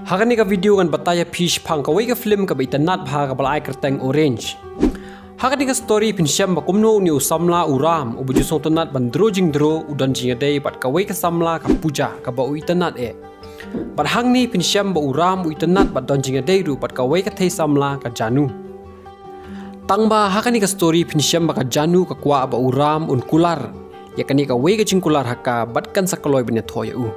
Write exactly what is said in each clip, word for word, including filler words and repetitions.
Ha kane ka video ngan batai ïa phi shaphang kawei ka film kaba itynnad bha kaba la ai kyrteng Orange. Ha kane ka story phin shem ba kumno une u samla u Ram uba ju sngewtynnad ban draw jingdraw u don jingïadei bad kawei ka samla ka Pooja kaba u itynnad eh. Bad hangne phin shem ba u Ram u itynnad bad don jingïadei ruh bad kawei ka thei samla ka Janu. Tang ba ha kane ka story phin shem ba ka Janu ka kwah ba u Ram un kular ïa kane kawei ka jingkular ha ka bad kan sa kloi ban ïathoh ïa u.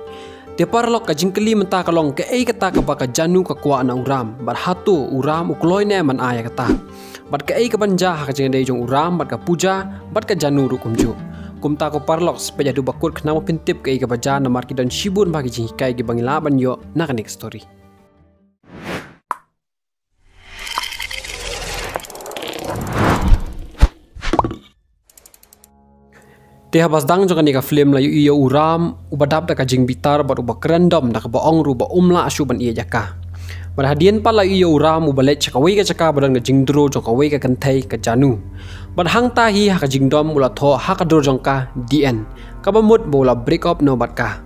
Te paralok, ka jingkylli mynta ka long kaei kata kaba ka Janu ka kwah na u Ram bad hato u Ram u kloi ne em ban ai ïa kata. Bad kaei kaban jia ha ka jingïadei jong u Ram bad ka Pooja bad ka Janu ruh kumjuh. Kumta ko paralok, sa peit haduh ba kut khnang ba phin tip kaei kaba jia namar ki don shibun bha ki jinghikai kiba ngi lah ban ïoh na kane ka story. Te haba sdang jong kane ka film la ïohi ïa u Ram uba dap da ka jingbitar bad uba kren dom da kaba ong ruh ba um lah shuh ban ïeit ïa ka. Bad hadien pat la ïohi ïa u Ram uba leit sha kawei ka jaka ba don ka jingdraw jong kawei ka kynthei ka Janu. Bad hangta hi ha ka jingdom u la thoh ha ka dur jong ka D N kaba mut ba u la break up noh bad ka.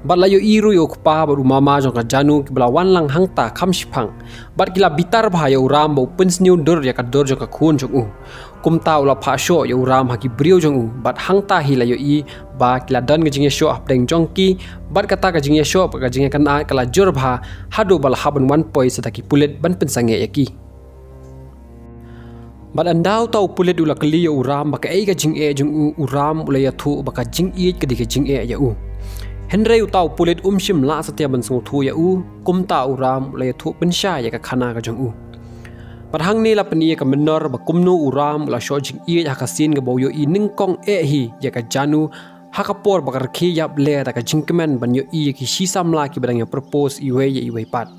Bad la ïohi ruh ïa u kpa bad u mama jong ka Janu kiba la wan lang hangta kham shiphang. Bad ki la bitar bha ïa u Ram ba u pynsniew dur ïa ka dur jong ka khun jong u. Kumta u la phah shoh ïa u Ram ha ki briew jong u bad hangta hi la ïohi ba ki la don ka jingïashoh hapdeng jong ki. Bad kata ka jingïashoh bad ka jingïakynad ka la jur bha haduh ba la hap ban wan poi sa da ki pulit ban pynsangeh ïa ki. Bad ynda uta u pulit u la kylli ïa u Ram ba kaei ka jingeh jong u, u Ram u la ïathuh ba ka jingïeit ka dei ka jingeh ïa u. Hynrei uta u pulit um shym lah satia ban sngewthuh ïa u, kumta u Ram u la ïathuh pynshai ïa ka khana ka jong u. Bad hangne la pyni ïa ka mynnor ba kumno u Ram u la shoh jingïeit ha ka sien kaba u ïohi nyngkong eh hi ïa ka Janu ha ka por ba ka rkhie ïap leh da ka jingkmen ban ïohi ïa ki shi samla kiba dang ïa propose iwei ïa iwei pat.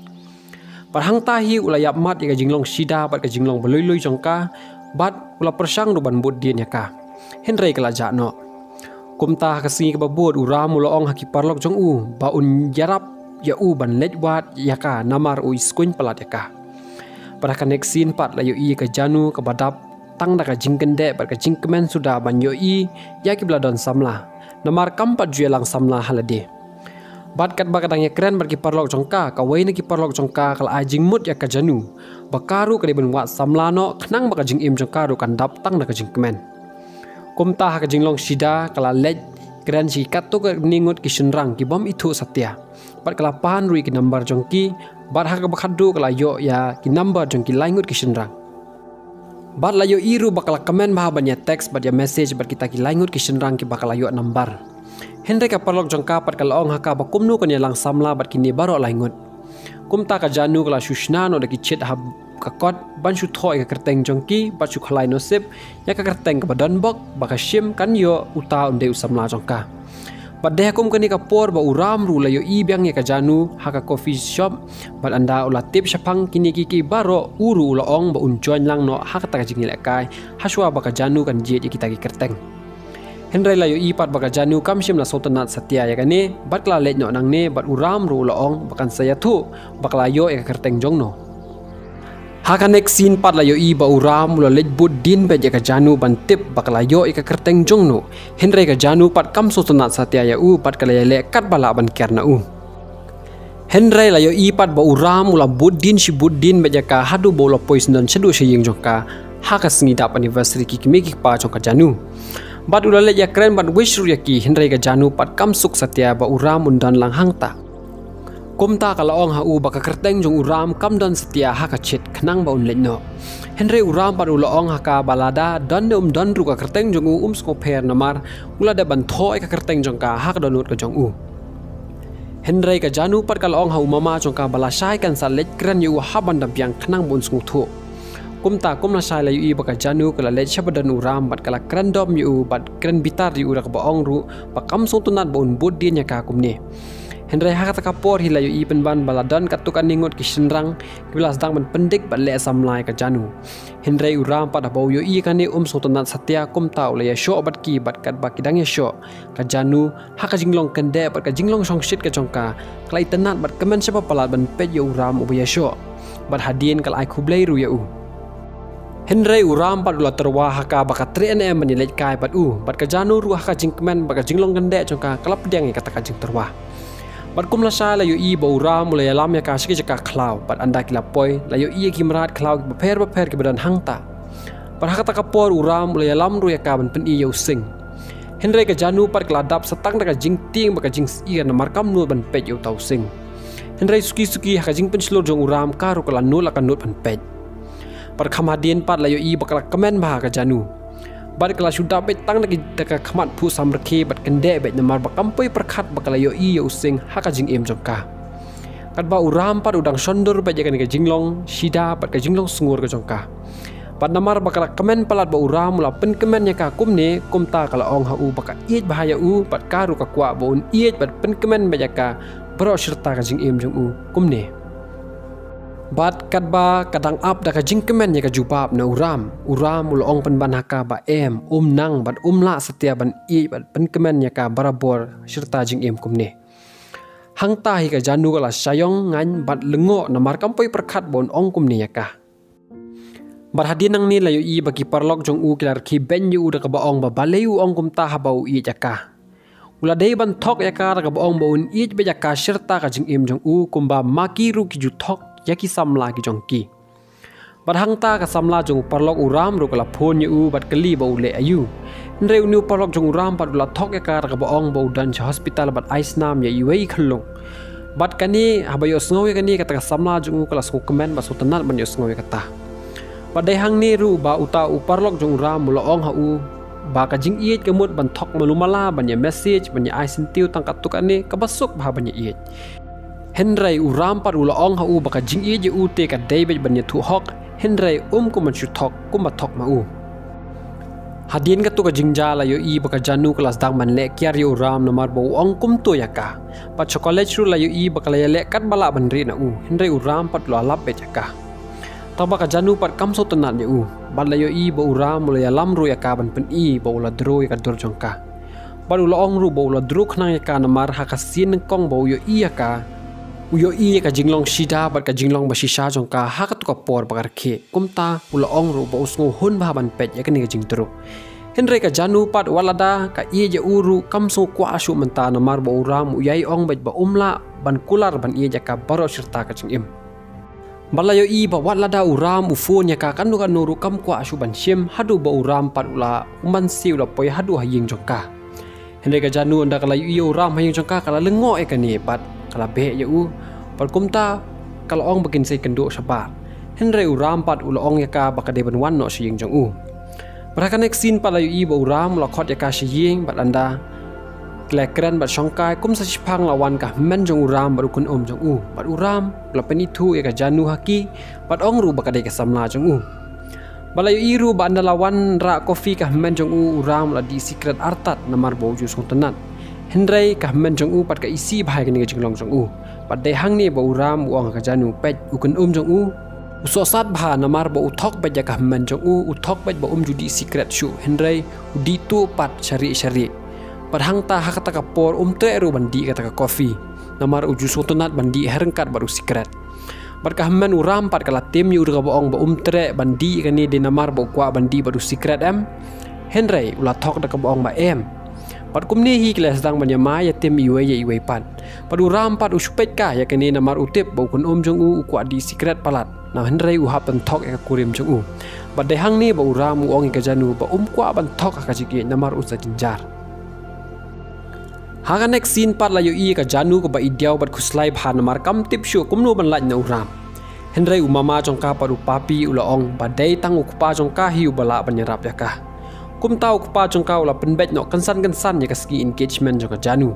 Bad hangta hi u la ïap mat ïa ka jinglong shida bad ka jinglong ba lui lui jong ka, bad u la pyrshang ruh ban bud dien ïa ka. Hynrei ka la jah noh. Kumta ha ka sngi kaba bud u Ram u la ong ha ki paralok jong u ba un ïarap ïa u ban leit wad ïa ka namar u iskuiñ palat ïa ka. Bad ha ka next scene pat la ïohi ïa ka Janu kaba dap tang da ka jingkyndeh bad ka jingkmen suda ban ïohi ïa kiba la don samla. Namar kam pat ju ïalang samla ha lade. Bad katba ka dang ïakren bad ki paralok jong ka, kawei na ki paralok jong ka ka la ai jingmut ïa ka Janu ba ka ruh ka dei ban wad samla noh khnang ba ka jingim jong ka ruh kan dap tang da ka jingkmen. Kumta ha ka jinglong shida ka la leit kren sha ki katto katne ngut ki shynrang ki bym ithuh satia. Bad ka la pan ruh ïa ki number jong ki, bad ha kaba khatduh ka la ïoh ïa ki number jong ki lai ngut ki shynrang. Bad la ïohi ruh ba ka la kmen bha ban ïa text bad ïa message bad kita ki lai ngut ki shynrang kiba ka la ïoh number. Hynrei ka paralok jong ka pat ka la ong ha ka ba kumno kan ïalang samla bad kine baroh lai ngut. Kumta ka Janu ka la shu shna noh da ki chit ha ka kot ban shu thoh ïa ka kyrteng jong ki bad shu khalai nusip ïa ka kyrteng kaba don bok ba ka shim kan ïoh uta un dei u samla jong ka. Bad dei ha kum kane ka por ba u Ram ruh u la ïohi biang ïa ka Janu ha ka coffee shop. Bad ynda u la tip shaphang kine kiei kiei baroh, u ruh u la ong ba un join lang noh ha kata ka jingïalehkai hashwa ba ka Janu kan jied ïa kita ki kyrteng. Hynrei la ïohi pat ba ka Janu kam shym la sngewtynnad satia ïa kane, bad ka la leit noh nangne, bad u Ram ruh u la ong ba kan sa ïathuh ba ka la ïoh ïa ka kyrteng jong no. Ha ka next scene pat la ïohi ba u Ram u la leit bud dien beit ïa ka Janu ban tip ba ka la ïoh ïa ka kyrteng jong no. Hynrei ka Janu pat kam sngewtynnad satia ïa u bad ka la ïaleh katba lah ban ker na u. Hynrei la ïohi pat ba u Ram u la bud dien shi bud dien beit ïa ka haduh ba u la poi syndon shaduh sha ïing jong ka ha ka sngi dap anniversary ki kmie ki kpa jong ka Janu. Bad u la leit ïakren bad wish ruh ïa ki, hynrei ka Janu pat kam suk satia ba u Ram un don lang hangta. Kumta ka la ong ha u ba ka kyrteng jong u Ram kam don satia ha ka chit khnang ba un leit noh. Hynrei u Ram pat u la ong ha ka ba lada don ne um don ruh ka kyrteng jong u um sngewpher namar u la dep ban thoh ïa ka kyrteng jong ka ha ka dohnud ka jong u. Hynrei ka Janu pat ka la ong ha u mama jong ka ba lashai kan sa leit kren ïa u ha ban da biang khnang ba un sngewthuh. Kumta kum lashai la ïohi ba ka Janu ka la leit sha ba don u Ram bad ka la kren dom ïa u bad kren bitar ïa u da kaba ong ruh ba kam sngewtynnad ba un bud dien ïa ka kumne. Hynrei ha kata ka por hi la ïohi pynban ba la don katto katne ngut ki shynrang kiba la sdang ban pyndik bad leh samla ïa ka Janu. Hynrei u Ram pat haba u ïohi ïa kane um sngewtynnad satia, kumta u la ïashoh bad ki bad katba ki dang ïashoh, ka Janu ha ka jinglong kyndeh bad ka jinglong shongshit ka jong ka, ka la itynnad bad kmen shaba palat ban peit ïa u Ram uba ïashoh. Bad hadien ka la ai khublei ruh ïa u. Hynrei u Ram pat u la tyrwa ha ka ba ka treh ne em ban ïaleit kai bad u, bad ka Janu ruh ha ka jingkmen bad ka jinglong kyndeh jong ka, ka la pdiang ïa kata ka jingtyrwa. Bad kum lashai la ïohi ba u Ram u la ïalam ïa ka sha ki jaka khlaw, bad ynda ki la poi la ïohi ïa ki mrad khlaw kiba pher bapher kiba don hangta. Bad ha kata ka por u Ram u la ïalam ruh ïa ka ban pyni ïa u Sing. Hynrei ka Janu pat ka la dap sa tang da ka jingtieng bad ka jingsyier namar kam nud ban peit ïa uta u Sing. Hynrei suki suki ha ka jingpynshlur jong u Ram ka ruh ka la nud la ka nud ban peit. Bad kham hadien pat la ïohi ba ka la kmen bha ka Janu. Bad ka la shu dap beit tang da ka khmat phuh samrkhie bad kyndeh beit namar ba kam poi pyrkhat ba ka la ïohi ïa u Sing ha ka jingim jong ka. Katba u Ram pat u dang shon dur beit ïa kane ka jinglong shida bad ka jinglong sngur ka jong ka. Bad namar ba ka la kmen palat ba u Ram u la pynkmen ïa ka kumne, kumta ka la ong ha u ba ka ïeit bha ïa u bad ka ruh ka kwah ba un ïeit bad pynkmen beit ïa ka baroh shirta ka jingim jong u kumne. Bad katba ka dang ap da ka jingkmen ïa ka jubab na u Ram, u Ram u la ong pynban ha ka ba em, um nang bad um lah satia ban ïeit bad pynkmen ïa ka barabor shirta jingim kumne. Hangta hi ka Janu ka la shah ïong ngaiñ bad lyngngoh namar kam poi pyrkhat ba un ong kumne ïa ka. Bad hadien nangne la ïohi ba ki paralok jong u ki la rkhie beiñ ïa u da kaba ong ba balei u ong kumta haba u ïeit ïa ka. U la dei ban thok ïa ka da kaba ong ba un ïeit beit ïa ka shirta ka jingim jong u kumba ma ki ruh ki ju thok ïa ki samla ki jong ki. Bad hangta ka samla jong u paralok u Ram ruh ka la phone ïa u bad kylli ba u leh aïu. Hynrei une u paralok jong u Ram pat u la thok ïa ka da kaba ong ba u don sha hospital bad ai snam ïa iwei i khyllung. Bad kane haba ïohsngew ïa kane kata ka samla jong u ka la sngewkmen bad sngewtynnat ban ïohsngew ïa kata. Bad dei hangne ruh ba uta u paralok jong u Ram u la ong ha u ba ka jingïeit ka mut ban thok malu mala ban ïa message ban ïa ai syntiew tang katto katne kaba suk bha ban ïa ïeit. Hynrei u Ram pat u la ong ha u ba ka jingïeit ïa u te ka dei beit ban ïathuh hok, hynrei um kum ban shu thok kumba thok ma u. Hadien katto ka jingjia la ïohi ba ka Janu ka la sdang ban leh kiar ïa u Ram namar ba u ong kumto ïa ka. Bad sha college ruh la ïohi ba ka la ïaleh katba lah ban rieh na u, hynrei u Ram pat u la lap beit ïa ka. Tangba ka Janu pat kam sngewtynnat ïa u. Bad la ïohi ba u Ram u la ïalam ruh ïa ka ban pyni ba u la dro ïa ka dur jong ka. Bad u la ong ruh ba u la dro khnang ïa ka namar ha ka sien nyngkong ba u ïohi ïa ka, u ïohi ïa ka jinglong shida bad ka jinglong ba shisha jong ka ha kato ka por ba ka rkhie. Kumta u la ong ruh ba u sngewhun bha ban peit ïa kane ka jingdro. Hynrei ka Janu pat wat lada ka ïeit ïa u ruh kam sngewkwah shuh mynta namar ba u Ram u ïai ong beit ba um lah ban kular ban ïeit ïa ka baroh shirta ka jingim. Bad la ïohi ba wat lada u Ram u phone ïa ka kano kano ruh kam kwah shuh ban shim haduh ba u Ram pat u la, u Mansi u la poi haduh ha ïing jong ka. Hynrei ka Janu ynda ka la ïohi ïa u Ram ha ïing jong ka ka la lyngngoh ïa kane bad ka la beh ïa u. Bad kumta ka la ong ba kin sa ïakynduh shabar. Hynrei u Ram pat u la ong ïa ka ba ka dei ban wan noh sha ïing jong u. Bad ha kane ka sien pat la ïohi ba u Ram u la khot ïa ka sha ïing bad ynda ki la kren bad shongkai kum sa shiphang la wan ka hynmen jong u Ram bad u kynum jong u. Bad u Ram u la pynithuh ïa ka Janu ha ki bad ong ruh ba ka dei ka samla jong u. Bad la ïohi ruh ba ynda la wanrah coffee ka hynmen jong u, u Ram u la dih sikret artat namar ba u ju sngewtynnat. Hynrei ka hynmen jong u pat ka isih bha ïa kane ka jinglong jong u. Bad dei hangne ba u Ram u ong ha ka Janu, peit u kynum jong u u sohsat bha namar ba u thok beit ïa ka hynmen jong u, u thok beit ba um ju dih sikret shuh hynrei u dih tuh pat sharieh sharieh. Bad hangta ha kata ka por um treh ruh ban dih kata ka coffee namar u ju sngewtynnat ban dih ha ryngkat bad u sikret. Bad ka hynmen u Ram pat ka la tim ïa u da kaba ong ba um treh ban dih kane dei namar ba u kwah ban dih bad u sikret em. Hynrei u la thok da kaba ong ba em. Bad kumne hi ki la sdang ban ïamai ïatim iwei ïa iwei pat. Bad u Ram pat u shu peit kai ïa kane namar u tip ba u kynum jong u u kwah dih sikret palat. Na hynrei u hap ban thok ïa ka kurim jong u. Bad dei hangne ba u Ram u ong ïa ka Janu ba um kwah ban thok ha ka jingïeit namar u sa jynjar. Ha kane ka sien pat la ïohi ïa ka Janu kaba i diaw bad khuslai bha namar kam tip shuh kumno ban lait na u Ram. Hynrei u mama jong ka pat u Papi u la ong ba dei tang u kpa jong ka hi uba lah ban ïarap ïa ka. Kumta u kpa jong ka u la pynbeit noh kynsan kynsan ïa ka sngi engagement jong ka Janu.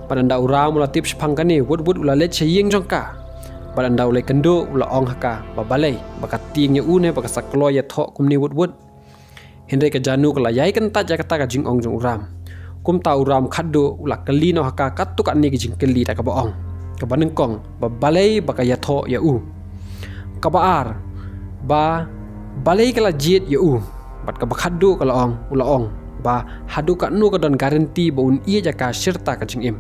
Bad ynda u Ram u la tip shaphang kane, wut wut u la leit sha ïing jong ka. Bad ynda u la ïakynduh u la ong ha ka ba balei ba ka tieng ïa u ne ba ka sa kloi ïathoh kumne wut wut. Hynrei ka Janu ka la ïai kyntait ïa kata ka jingong jong u Ram. Kumta u Ram khatduh u la kylli noh ha ka katto katne ki jingkylli da kaba ong, kaba nyngkong ba balei ba ka ïathoh ïa u. Kaba ar ba balei ka la jied ïa u. Bad kaba khatduh ka la ong, u la ong ba haduh katno ka don guarantee ba un ïeit ïa ka shirta ka jingim.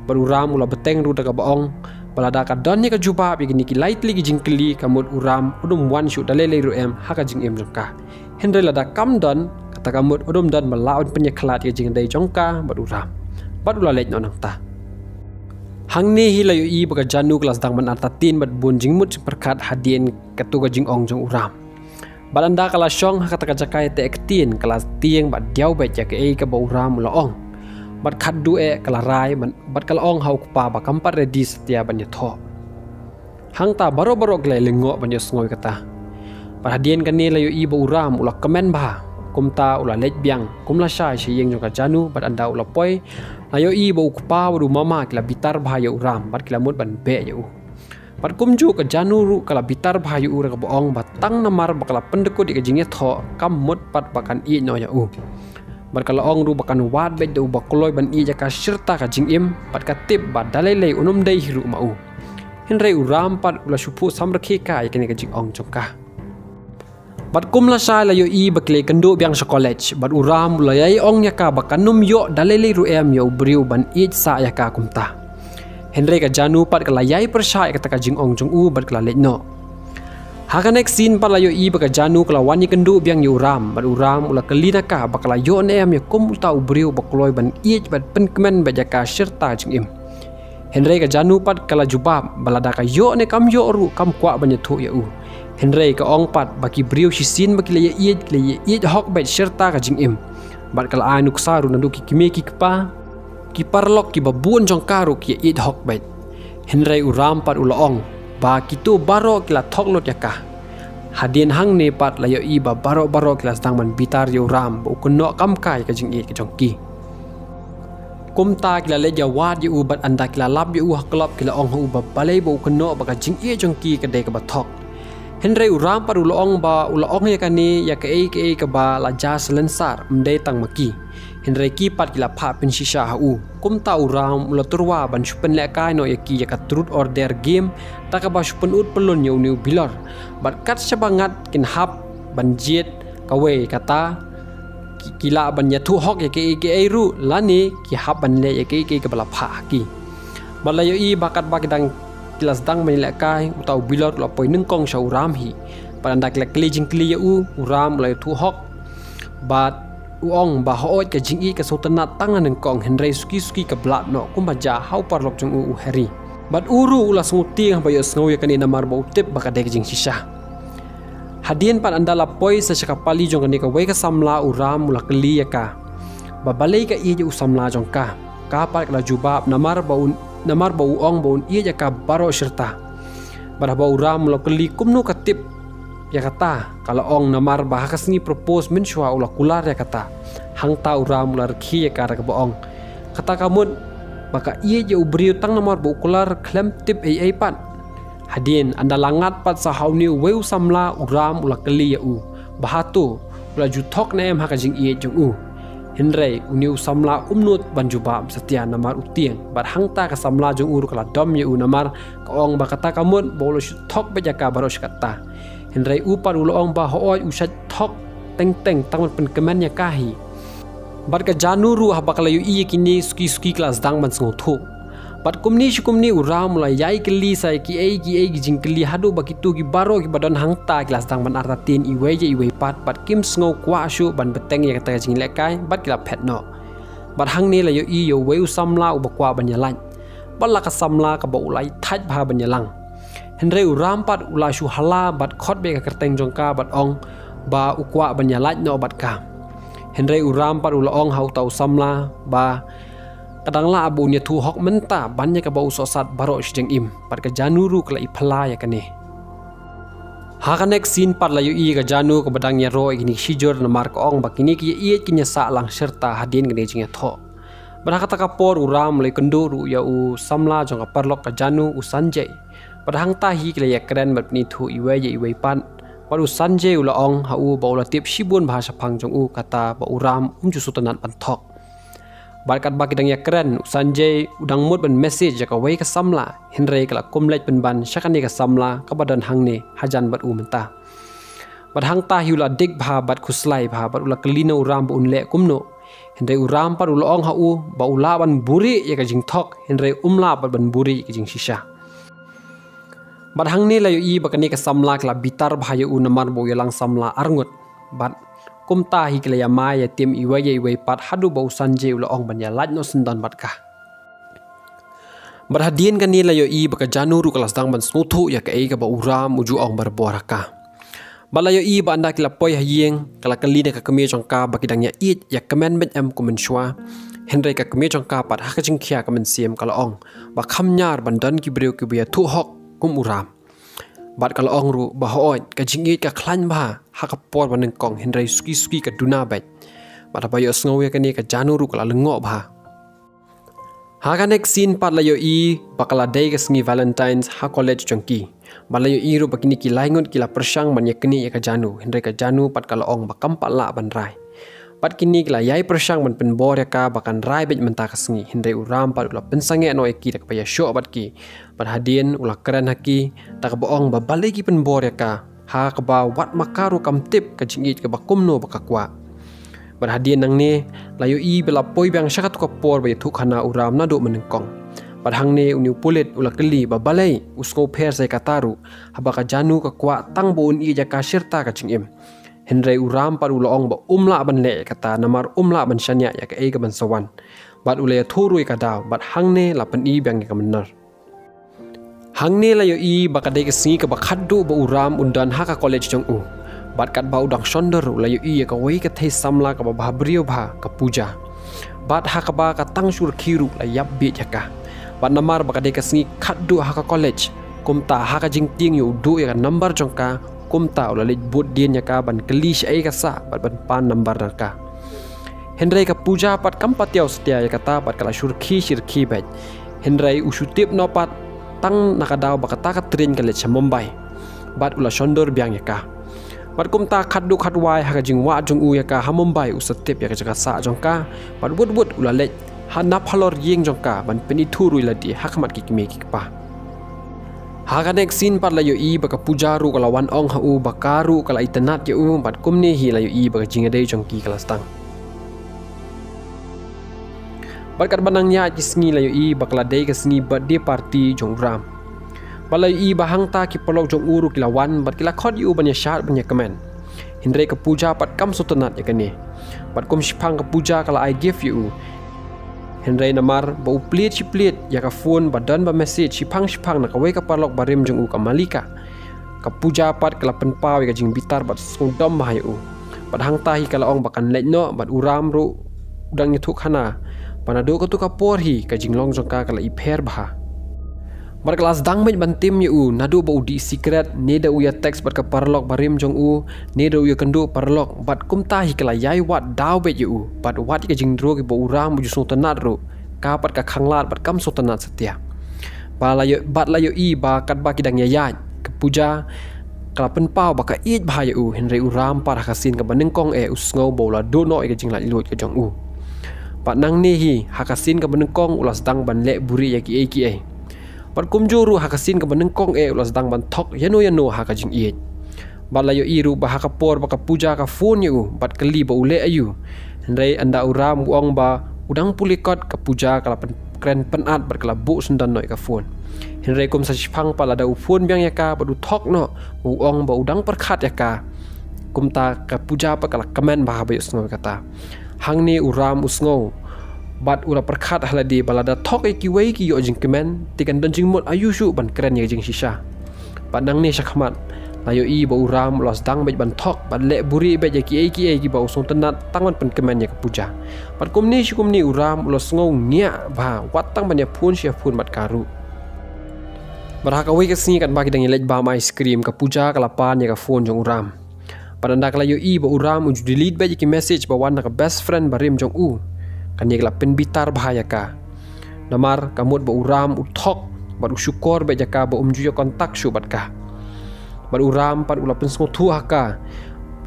Bad u Ram u la bteng ruh da kaba ong ba lada ka don ïa ka jubab ïa kine ki lai tylli ki jingkylli ka mut u Ram un ym wan shuh da lei lei ruh em ha ka jingim jong ka. Hynrei lada kam don, kata ka mut un ym don ba lah ban pynïakhlad ïa ka jingïadei jong ka bad u Ram. Bad u la leit noh nangta. Hangne hi la ïohi ba ka Janu ka la sdang ban artatien bad bun jingmut jingpyrkhat hadien kato ka jingong jong u Ram. Bad ynda ka la shong ha kata ka jaka ïateh ktien, ka la tieng bad diaw beit ïa kaei kaba u Ram u la ong. Bad khatduh eh ka la rai bad, bad ka la ong ha u kpa ba kam pat ready satia ban ïathoh. Hangta baroh baroh ki la lyngngoh ban ïohsngew ïa kata. Bad hadien kane la ïohi ba u Ram u la kmen bha. Kumta u la leit biang kum lashai sha ïing jong ka Janu, bad ynda u la poi, la ïohi ba u kpa bad u mama ki la bitar bha ïa u Ram bad ki la mut ban beh ïa u. Bad kumjuh ka Janu ruh ka la bitar bha ïa u da kaba ong ba tang namar ba ka la pyndkut ïa ka jingïathoh, kam mut pat ba kan ïeit noh ïa u. Bad ka la ong ruh ba kan wad beit da u ba kloi ban ïeit ïa ka shirta ka jingim, bad ka tip ba da lei lei un ym dei hi ruh ma u. Hynrei u Ram pat u la shu phuh samrkhie kai ïa kane ka jingong jong ka. Bad kum lashai la ïohi ba ki la ïakynduh biang sha college, bad u Ram u la ïai ong ïa ka ba kan ym ïoh da lei lei ruh em ïa u briew ban ïeit sah ïa ka kumta. Hynrei ka Janu pat ka la ïai pyrshah ïa kata ka jingong jong u bad ka la leit noh. Ha kane ka sien pat la ïohi ba ka Janu ka la wan ïakynduh biang ïa u Ram, bad u Ram u la kylli na ka ba ka la ïoh ne em ïa kum uta u briew ba kloi ban ïeit bad pynkmen beit ïa ka shirta jingim. Hynrei ka Janu pat ka la jubab ba lada ka ïoh ne kam ïoh ruh kam kwah ban ïathuh ïa u. Hynrei ka ong pat ba ki briew shisien ba ki la ïaieit, ki la ïaieit hok beit shirta ka jingim. Bad ka la ai nuksa ruh naduh ki kmie ki kpa, ki paralok kiba bun jong ka ruh ki ïaieit hok beit. Hynrei u Ram pat u la ong ba kito baroh ki la thok lut ïa ka. Hadien hangne pat la ïohi ba baroh baroh ki la sdang ban bitar ïa u Ram ba u kynnoh kam kai ka jingïeit ka jong ki. Kumta ki la leit ïawad ïa u, bad ynda ki la lap ïa u ha club ki la ong ha u ba balei ba u kynnoh ba ka jingïeit jong ki ka dei kaba thok. Hynrei u Ram pat u la ong ba u la ong ïa kane ïa kaei kaei kaba la jia salonsar, ym dei tang ma ki. Hynrei ki pat ki la phah pynshisha ha u. Kumta u Ram u la tyrwa ban shu pynlehkai noh ïa ki ïa ka truth or dare game, da kaba shu pynut pynlun ïa une u Bilor. Bad kat shaba ngat kin hap ban jied kawei, kata ki, ki lah ban ïathuh hok ïa kaei kaei ruh, lane ki hap ban leh ïa kaei kaei kaba la phah ha ki. Bad la ïohi ba katba ki dang, ki la sdang ban ïalehkai, uta u Bilor u la poi nyngkong sha u Ram hi. Bad ynda ki la kylli jingkylli ïa u, u Ram u la ïathuh hok. Bad u ong ba hooid ka jingïeit ka sngewtynnat tang na nyngkong, hynrei suki suki ka blah noh kumba jia ha u paralok jong u, u Harry. Bad u ruh u la sngewtieng haba ïohsngew ïa kane namar ba u tip ba ka dei ka jingshisha. Hadien pat ynda la poi sa sha ka pali jong kane kawei ka samla, u Ram u la kylli ïa ka ba balei ka ïeit ïa u samla jong ka. Ka pat ka la jubab namar ba un, namar ba u ong ba un ïeit ïa ka baroh shirta. Bad haba u Ram u la kylli kumno ka tip ïa kata, ka la ong namar ba ha ka sngi propose mynshuwa u la kular ïa kata. Hangta u Ram u la rkhie ïa ka da kaba ong, kata ka mut ba ka ïeit ïa u briew tang namar ba u kular khlem tip ei ei pat. Hadien ynda la ngat pat sa ha une uwei u samla, u Ram u la kylli ïa u ba hato u la ju thok ne em ha ka jingïeit jong u. Hynrei une u samla um nud ban jubab satia namar u tieng. Bad hangta ka samla jong u ruh ka la dom ïa u namar ka ong ba kata ka mut ba u la shu thok beit ïa ka baroh shi katta. Hynrei u pat u la ong ba hooid u shait thok teng teng, tang ban pynkmen ïa ka hi. Bad ka Janu ruh haba ka la ïohi ïa kine suki suki ka la sdang ban sngewthuh. Bad kumne shi kumne u Ram u la ïai kylli sa ïa kiei kiei ki jingkylli haduh ba kito ki baroh kiba don hangta ki la sdang ban artatien iwei ïa iwei pat, bad kim sngew kwah shuh ban bteng ïa kata ka jingïalehkai, bad ki la phet noh. Bad hangne la ïohi ïa uwei u samla uba kwah ban ïalait. Bad la ka samla kaba u la ïa thait bha ban ïalang. Hynrei u Ram pat u la shu hala bad khot beit ka kyrteng jong ka bad ong ba u kwah ban ïalait noh bad ka. Hynrei u Ram pat u la ong ha uta u samla ba ka dang lah ba un ïathuh hok mynta ban ïa kaba u sohsat baroh shi jingim, bad ka Janu ruh ka la i phylla ïa kane. Ha ka next scene pat la ïohi ïa ka Janu kaba dang ïaroh ïa kine ki shijur namar ka ong ba kine ki ïaieit kin ïasah lang shirta hadien kane ka jingïathoh. Bad ha kata ka por u Ram u la ïakynduh ruh ïa u samla jong ka paralok ka Janu, u Sanjay. Bad hangta hi ki la ïakren bad pynithuh iwei ïa iwei pat. Bad u Sanjay u la ong ha u ba u la tip shibun bha shaphang jong u, kata ba u Ram um ju sngewtynnat ban thok. Bad katba ki dang ïakren, u Sanjay u dang mut ban message ïa kawei ka samla, hynrei ka la kum leit pynban sha kane ka samla kaba don hangne hajan bad u mynta. Bad hangta hi u la dik bha bad khuslai bha, bad u la kylli na u Ram ba un leh kumno. Hynrei u Ram pat u la ong ha u ba u lah ban buhrieh ïa ka jingthok, hynrei um lah pat ban buhrieh ïa ka jingshisha. Bad hangne la ïohi ba kane ka samla ka la bitar bha ïa u namar ba u ïalang samla arngut. Bad kumta hi ki la ïamai ïatim iwei ïa iwei pat haduh ba u Sanjay u la ong ban ïalait noh syndon bad ka. Bad hadien kane la ïohi ba ka Janu ruh ka la sdang ban sngewthuh ïa kaei kaba u Ram u ju ong barabor ha ka. Bad la ïohi ba ynda ki la poi ha ïing, ka la kylli na ka kmie jong ka ba ki dang ïaieit ïa kmen beit em kum mynshuwa. Hynrei ka kmie jong ka pat ha ka jingkhia ka mynsiem ka la ong ba kham ñiar ban don ki briew kiba ïathuh hok kum u Ram. Bad ka la ong ruh ba hooid, ka jingïeit ka khlaiñ bha ha ka por ba nyngkong, hynrei suki suki ka duna beit. Bad haba ïohsngew ïa kane, ka Janu ruh ka la lyngngoh bha. Ha ka next scene pat la ïohi ba ka la dei ka sngi Valentine's ha college jong ki. Bad la ïohi ruh ba kine ki lai ngut ki la pyrshang ban ïaknieh ïa ka Janu, hynrei ka Janu pat ka la ong ba kam pat lah ban rai. Bad kine ki la ïai pyrshang ban pynbor ïa ka ba kan rai beit mynta ka sngi, hynrei u Ram pat u la pynsangeh noh ïa ki da kaba ïashoh bad ki. Bad hadien u la kren ha ki da kaba ong ba balei ki pynbor ïa ka, ha kaba wat ma ka ruh kam tip ka jingïeit kaba kumno ba ka kwah. Bad hadien nangne la ïohi ba la poi biang sha katu ka por ba ïathuhkhana u Ram naduh mynnyngkong. Bad hangne une u pulit u la kylli ba balei u sngewpher sa ïa kata ruh, haba ka Janu ka kwah tang ba un ïeit ïa ka shirta ka jingim. Hynrei u Ram pat u la ong ba um lah ban leh ïa kata namar um lah ban shaniah ïa kaei kaban sa wan. Bad u la ïathuh ruh ïa ka daw, bad hangne la pyni biang ïa ka mynner. Hangne la ïohi ba ka dei ka sngi kaba khatduh ba u Ram un don ha ka college jong u. Bad katba u dang shon dur ruh la ïohi ïa kawei ka thei samla kaba bhabriew bha, ka Puja. Bad ha kaba ka tang shu rkhie ruh la ïap bieit ïa ka. Bad namar ba ka dei ka sngi khatduh ha ka college, kumta ha ka jingtieng ïa u duh ïa ka number jong ka, kumta u la leit bud dien ïa ka ban kylli shaei ka sah bad ban pan number na ka. Hynrei ka Puja pat kam patiaw satia ïa kata bad ka la shu rkhie shi rkhie beit. Hynrei u shu tip noh pat tang na ka daw ba kata ka train ka leit sha Mumbai. Bad u la shon dur biang ïa ka. Bad kumta khatduh khatwai ha ka jingwad jong u ïa ka ha Mumbai u sa tip ïa ka jaka sah jong ka. Bad wut wut u la leit ha nap halor ïing jong ka ban pynithuh ruh ïa lade ha khmat ki kmie ki kpa. Ha ka next scene pat la ïohi ba ka Puja ruh ka la wan ong ha u ba ka ruh ka la itynnad ïa u, bad kumne hi la ïohi ba ka jingïadei jong ki ka la sdang. Bad katba nang ïaid ki sngi la ïohi ba ka la dei ka sngi birthday party jong u Ram. Bad la ïohi ba hangta ki paralok jong u ruh ki la wan bad ki la khot ïa u ban ïashad ban ïakmen. Hynrei ka Puja pat kam sngewtynnad ïa kane. Bad kum shiphang ka Puja ka la ai gift ïa u. Hynrei namar ba u plied shi plied ïa ka phone ba don ba message shiphang shiphang na kawei ka paralok barim jong u, ka Malika, ka Puja pat ka la pynpaw ïa ka jingbitar bad sngewdom bha ïa u. Bad hangta hi ka la ong ba kan leit noh bad u Ram ruh u dang ïathuhkhana. Bad naduh katu ka por hi ka jinglong jong ka ka la ipher bha. Bad ka la sdang beit ban tim ïa u naduh ba u dih sikret, ne da u ïa text bad ka paralok barim jong u, ne da u ïa kynduh paralok, bad kumta hi ka la ïai wad daw beit ïa u. Bad wat ïa ka jingdro kiba u Ram u ju sngewtynnad ruh, ka pat ka khanglad bad kam sngewtynnad satia. Bad la ïoh, bad la ïohi ba katba ki dang ïaid, ka Puja ka la pynpaw ba ka ïeit bha ïa u, hynrei u Ram pat ha ka sien kaba nyngkong eh u sngew ba u la duh noh ïa ka jinglaitluid ka jong u. Bad nangne hi ha ka sien kaba nyngkong u la sdang ban leh buhrieh ïa kiei kiei. Bad kumjuh ruh ha ka sien kaba nyngkong eh u la sdang ban thok ïano ïano ha ka jingïeit. Bad la ïohi ruh ba ha ka por ba ka Puja ka phone ïa u bad kylli ba u leh aïu. Hynrei ynda u Ram u ong ba u dang pule kot, ka Puja ka la pyn-, kren pynat bad ka la buh syndon noh ïa ka phone. Hynrei kum sa shiphang pat lada u phone biang ïa ka bad u thok noh, u ong ba u dang pyrkhat ïa ka. Kumta ka Puja pat ka la kmen bha haba ïohsngew ïa kata. Hangne u Ram u sngew bad u la pyrkhat ha lade ba lada thok ïa kiwei ki ïoh jingkmen, te kan don jingmut aïu shuh ban kren ïa ka jingshisha. Bad nangne shakhmat la ïohi ba u Ram u la sdang beit ban thok bad leh buhrieh beit ïa kiei kiei kiba u sngewtynnad tang ban pynkmen ïa ka Puja. Bad kumne shi kumne u Ram u la sngew ngiah bha wat tang ban ïa phone shi ïa phone bad ka ruh. Bad ha kawei ka sngi katba ki dang ïaleit bam ice cream, ka Puja ka la pan ïa ka phone jong u Ram. Bad ynda ka la ïohi ba u Ram u ju delete beit ïa ki message ba wan na ka best friend barim jong u, kane ka la pynbitar bha ïa ka. Namar ka mut ba u Ram u thok bad u shukor beit ïa ka ba um ju ïa contact shuh bad ka. Bad u Ram pat u la pynsngewthuh ha ka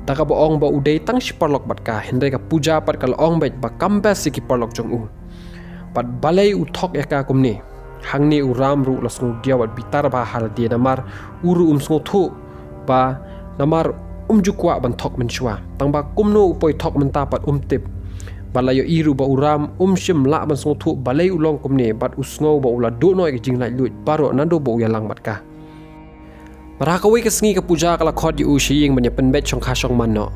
da kaba ong ba u dei tang shi paralok bad ka, hynrei ka Puja pat ka la ong beit ba kam best ïa ki paralok jong u. Bad balei u thok ïa ka kumne? Hangne u Ram ruh u la sngew diaw bad bitar bha ha lade namar u ruh um sngewthuh ba namar um ju kwah ban thok mynshuwa. Tang ba kumno u poi thok mynta pat um tip. Bad la ïohi ruh ba u Ram um shym lah ban sngewthuh balei u long kumne bad u sngew ba u la duh noh ïa ka jinglaitluid baroh naduh ba u ïalang bad ka. Bad ha kawei ka sngi ka Puja ka la khot ïa u sha ïing ban ïa pynbeit shongkha shongman noh.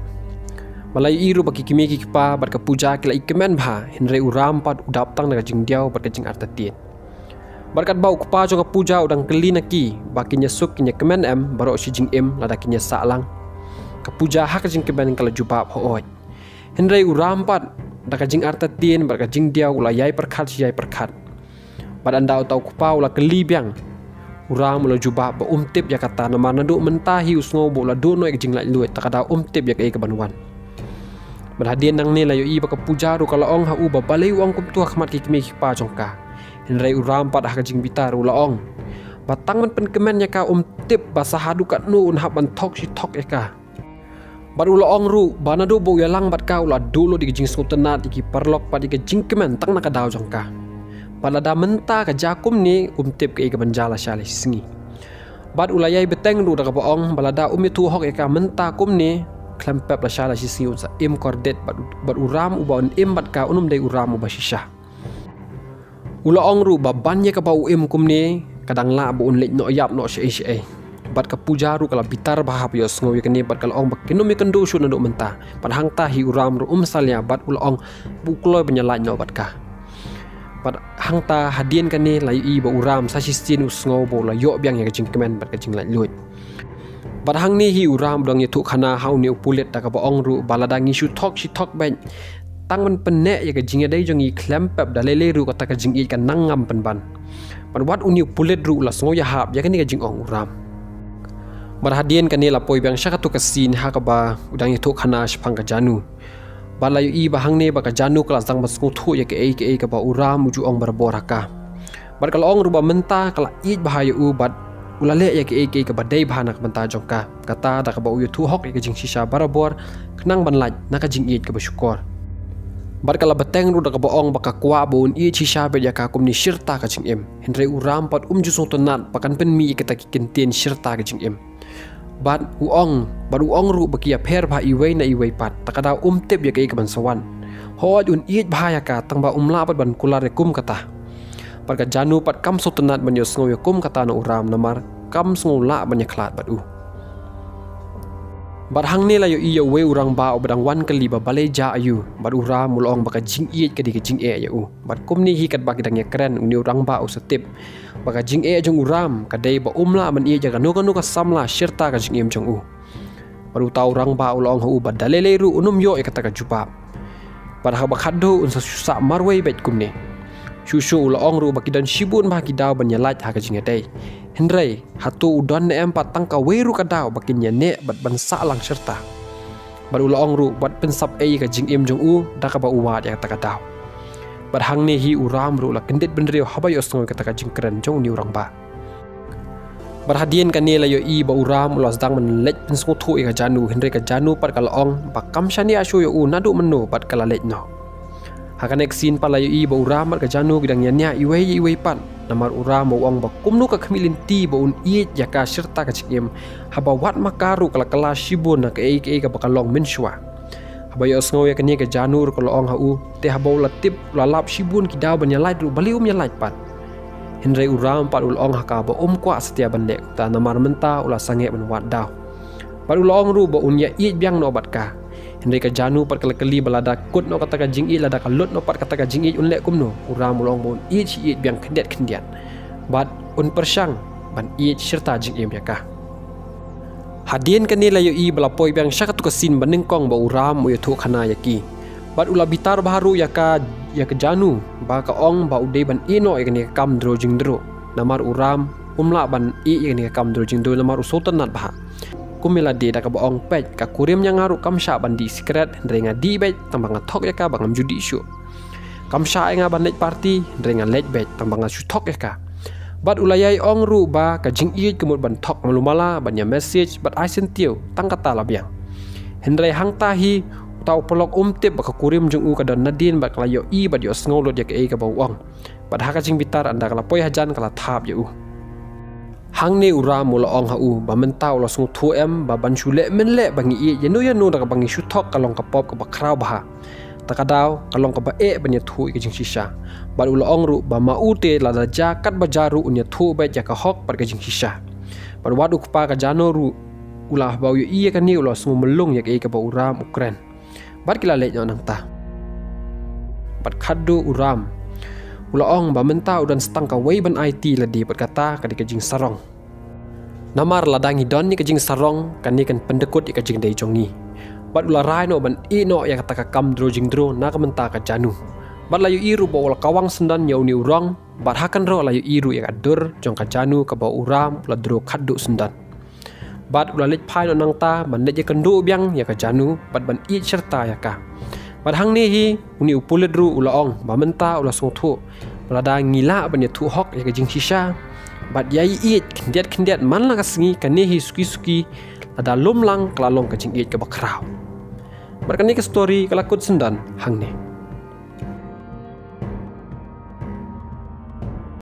Bad la ïohi ruh ba ki kmie ki kpa bad ka Puja ki la ïakmen bha, hynrei u Ram pat u dap tang da ka jingdiaw bad ka jingartatien. Bad katba u kpa jong ka Pooja u dang kylli na ki ba kin ïasuk kin ïakmen em baroh shi jingim lada kin ïasah lang, ka Pooja ha ka jingkmen ka la jubab hooid. Hynrei u Ram pat da ka jingartatien bad ka jingdiaw u la ïai pyrkhat shi ïai pyrkhat. Bad ynda uta u kpa u la kylli biang, u Ram u la jubab ba um tip ïa kata namar naduh mynta hi u sngew ba u la duh noh ïa ka jinglaitluid, ta ka daw um tip ïa kaei kaban wan. Bad hadien nangne la ïohi ba ka Pooja ruh ka la ong ha u ba balei u ong kumta ha khmat ki kmie ki kpa jong ka. Hynrei u Ram pat ha ka jingbitar u la ong ba tang ban pynkmen ïa ka um tip ba sa haduh katno un hap ban thok shi thok ïa ka. Bad u la ong ruh ba naduh ba u ïalang bad ka u la duh lut ïa ka jingsngewtynnad ïa ki paralok bad ïa ka jingkmen tang na ka daw jong ka. Bad lada mynta ka jia kumne um tip kaei kaban jia lashai lashisngi. Bad u la ïai bteng ruh da kaba ong ba lada um ïathuh hok ïa ka mynta kumne, khlem pep lashai lashisngi un sa im kordit bad, bad u Ram uba un im bad ka un ym dei u Ram uba shisha. U la ong ruh ba ban ïa kaba u im kumne ka dang lah ba un leit noh ïap noh shaei shaei. Bad ka Pooja ruh ka la bitar bha haba ïohsngew ïa kane bad ka la ong ba kin ym ïakynduh shuh naduh mynta. Bad hangta hi u Ram ruh um salia bad u la ong ba u kloi ban ïalait noh bad ka. Bad hangta hadien kane la ïohi ba u Ram sa shisien u sngew ba u la ïoh biang ïa ka jingkmen bad ka jinglaitluid. Bad hangne hi u Ram u dang ïathuh khana ha une u pulit da kaba ong ruh ba lada ngi shu thok shi thok beit, tang ban pynneh ïa ka jingïadei jong ngi khlem pep da lei lei ruh kata ka jingïeit ka nang ngam pynban. Bad wat une u pulit ruh u la sngew ïahap ïa kane ka jingong u Ram. Bad hadien kane la poi biang sha katu ka scene ha kaba u dang ïathuh khana shaphang ka Janu. Bad la ïohi ba hangne ba ka Janu ka la sdang ban sngewthuh ïa kaei kaei kaba u Ram u ju ong barabor ha ka. Bad ka la ong ruh ba mynta ka la ïeit bha ïa u bad u la leh ïa kaei kaei kaba dei bha na ka bynta jong ka. Kata da kaba u ïathuh hok ïa ka jingshisha barabor khnang ban lait na ka jingïeit kaba shukor. Bad ka la bteng ruh da kaba ong ba ka kwah ba un ïeit shisha beit ïa ka kumne shirta ka jingim. Hynrei u Ram pat um ju sngewtynnad ba kan pynmih ïa kita ki kyntien shirta ka jingim. Bad u ong, bad u ong ruh ba ki ïapher bha iwei na iwei pat, ta ka daw um tip ïa kaei kaban sa wan. Hooid un ïeit bha ïa ka tang ba um lah pat ban kular ïa kum kata. Bad ka Janu pat kam sngewtynnad ban ïohsngew ïa kum kata na u Ram namar kam sngew lah ban ïakhlad bad u. Bad hangne la ïohi ïa uwei u rangbah uba dang wan kylli ba balei jia aïu, bad u Ram u la ong ba ka jingïeit ka dei ka jingeh ïa u. Bad kumne hi katba ki dang ïakren une u rangbah u sa tip ba ka jingeh jong u Ram ka dei ba um lah ban ïeit ïa kano kano ka samla shirta ka jingim jong u. Bad uta u rangbah u la ong ha u ba da lei lei ruh un ym ïoh ïa kata ka jubab. Bad haba khatduh un sa shu sah marwei beit kumne. Shuh shuh u la ong ruh ba ki don shibun bha ki daw ban ïalait ha ka jingïadei. Hynrei hato u don ne em pat tang kawei ruh ka daw ba kin ïaneh bad ban sah lang shirta. Bad u la ong ruh bad pynsap ei ïa ka jingim jong u da kaba u wad ïa kata ka daw. Bad hangne hi u Ram ruh u la kyndit bynriew haba ïohsngew ïa kata ka jingkren jong une u rangbah. Bad hadien kane la ïohi ba u Ram u la sdang ban leit pynsngewthuh ïa ka Janu, hynrei ka Janu pat ka la ong ba kam shaniah shuh ïa u naduh mynno bad ka la leit noh. Ha kane ka scene pat la ïohi ba u Ram bad ka Janu ki dang ïaniah iwei ïa iwei pat. Namar u Ram u ong ba kumno ka khmih lynti ba un ïeit ïa ka shirta ka jingim, haba wat ma ka ruh ka la kylla shibun na kaei kaei kaba ka long mynshuwa. Haba ïohsngew ïa kane ka Janu ruh ka la ong ha u, te haba u la tip u la lap shibun ki daw ban ïalait ruh balei um ïalait pat. Hynrei u Ram pat u la ong ha ka ba um kwah satia ban leh kumta namar mynta u la sangeh ban wad daw. Bad u la ong ruh ba un ïa ïeit biang noh bad ka. Hynrei ka Janu pat ka la kylli ba lada kut noh kata ka jingïeit, lada ka lut noh pat kata ka jingïeit un leh kumno. U Ram u la ong ba un ïeit shi ïeit biang khyndiat khyndiat. Bad un pyrshang ban ïeit shirta jingim ïa ka. Hadien kane la ïohi ba la poi biang sha katu ka scene ba nyngkong ba u Ram u ïathuh khana ïa ki. Bad u la bitar bha ruh ïa ka, ïa ka Janu ba ka ong ba u dei ban ïeh noh ïa kane ka kam dro jingdro. Namar u Ram um lah ban ïeh ïa kane ka kam dro jingdro namar u sngewtynnad bha. Kumne la dei da kaba ong peit ka kurim ïa nga ruh kam shah ban dih sikret, hynrei nga dih beit tang ba nga thok ïa ka ba ngam ju dih shuh. Kam shah ïa nga ban leit party, hynrei nga leit beit tang ba nga shu thok ïa ka. Bad u la ïai ong ruh ba ka jingïeit ka mut ban thok malu mala, ban ïa message bad ai syntiew tang kata la biang. Hynrei hangta hi uta u paralok um tip ba ka kurim jong u ka don nadien bad ka la ïohi bad ïohsngew lut ïa kaei kaba u ong. Bad ha ka jingbitar ynda ka la poi hajan ka la thap ïa u. Hangne u Ram u la ong ha u ba mynta u la sngewthuh em ba ban shu leh mynleh ba ngi ïeit ïano ïano da kaba ngi shu thok ka long ka pop kaba khraw bha. Ta ka daw ka long kaba eh ban ïathuh ïa ka jingshisha. Bad u la ong ruh ba ma u te lada jia katba jia ruh un ïathuh beit ïa ka hok bad ka jingshisha. Bad wat u kpa ka Janu ruh u la, haba u ïohi ïa kane u la sngew mlung ïa kaei kaba u Ram u kren. Bad ki la leit noh nangta. Bad khatduh u Ram u la ong ba mynta u don tang kawei ban aiti lade bad kata ka dei ka jingsarong. Namar lada ngi don ïa ka jingsarong, kane kan pyndykut ïa ka jingdei jong ngi. Bad u la rai noh ban ïeh noh ïa kata ka kam dro jingdro na ka bynta ka Janu. Bad la ïohi ruh ba u la kawang syndon ïa une u rong, bad ha kane ruh la ïohi ruh ïa ka dur jong ka Janu kaba u Ram u la dro khatduh syndon. Bad u la leit phai noh nangta ban leit ïakynduh biang ïa ka Janu bad ban ïeit shirta ïa ka. Bad hangne hi une u pulit ruh u la ong ba mynta u la sngewthuh ba lada ngi lah ban ïathuh hok ïa ka jingshisha bad ïa ïeit khyndiat khyndiat man la ka sngi, kane hi suki suki lada lum lang ka la long ka jingïeit kaba khraw. Bad kane ka story ka la kut syndon hangne.